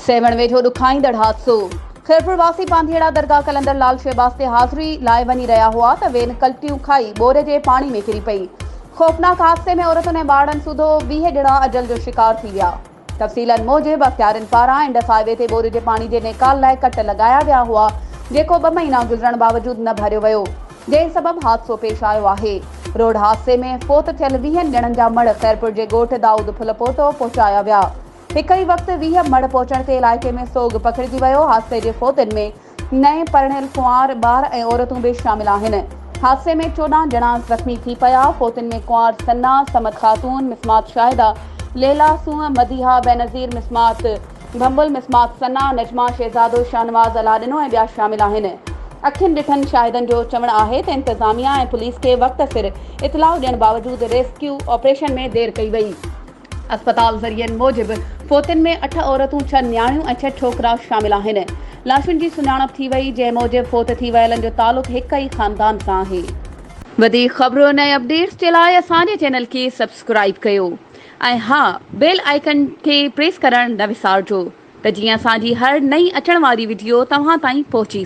سيوهڻ ويجهو ڏکائيندڙ حادثو، خيرپور واسي پانڌيئڙا درگاهه قلندر لال شهباز تي حاضري لاء وڃي رهيا هئا ته وين ڪلٽيون کائي ٻور جي پاڻي ۾ ڪري پئي. خوفناڪ حادثي ۾ عورتن ۽ ٻارڙن سوڌو 20 ڄڻا اجل جو شڪار ٿي ويا. تفصيلن موجب اختيارين پاران انڊس هاء وي تي ٻور جي پاڻي جي نيڪال لاء ڪٽ لڳايا ويا هئا جيڪو ٻه مهينا گذرڻ باوجود نه ڀريو ويو جنهن سبب حادثو پيش آيو آهي. روڊ حادثي ۾ فوت ٿيل ويهن ڄڻن جا مڙهه خيرپور جي ڳوٺ دائود ڦلپوٽو پهچايا ويا. هڪ ئي وقت 20 مڙهه پهچڻ تي علائقي ۾ سوڳ پکڙجي ويو، حادثي جي فوتين ۾ نئين پرڻيل ڪنوار، ٻار ۽ عورتون به شامل آهن. حادثي ۾ 14 ڄڻا زخمي ٿي پيا، فوتين ۾ ڪنوار ثنا، صمد خاتون، مسمات شاهده، ليلا سونهن، مديحه، بينظير، مسمات ڀنڀل، مسمات ثنا، نجمه، شهزادو، شاهنواز، الله ڏنو ۽ ٻيا شامل آهن. اکين ڏٺن شاهدن جو چوڻ آهي ته انتظاميا ۽ پوليس کي وقت سر اطلاع ڏيڻ باوجود ريسڪيو آپريشن ۾ دير ڪئي وئي. اسپتال ذريعن موجب فوتين ۾ اٺ عورتون، ڇهه نياڻيون ۽ ڇهه ڇوڪرا شامل آهن. لاشن جي سڃاڻپ ٿي وئي، جنهن موجب فوت ٿي ويلن جو تعلق هڪ ئي خاندان سان آهي. وڌيڪ خبرن ۽ اپڊيٽس جي لاء اسان جي چينل کي سبسڪرائيب ڪيو ۽ ها بيل آئيڪن کي پريس ڪرڻ نه وسارجو ته جيئن اسان جي هر نئين اچڻ واري وڊيو توهان تائين پهچي.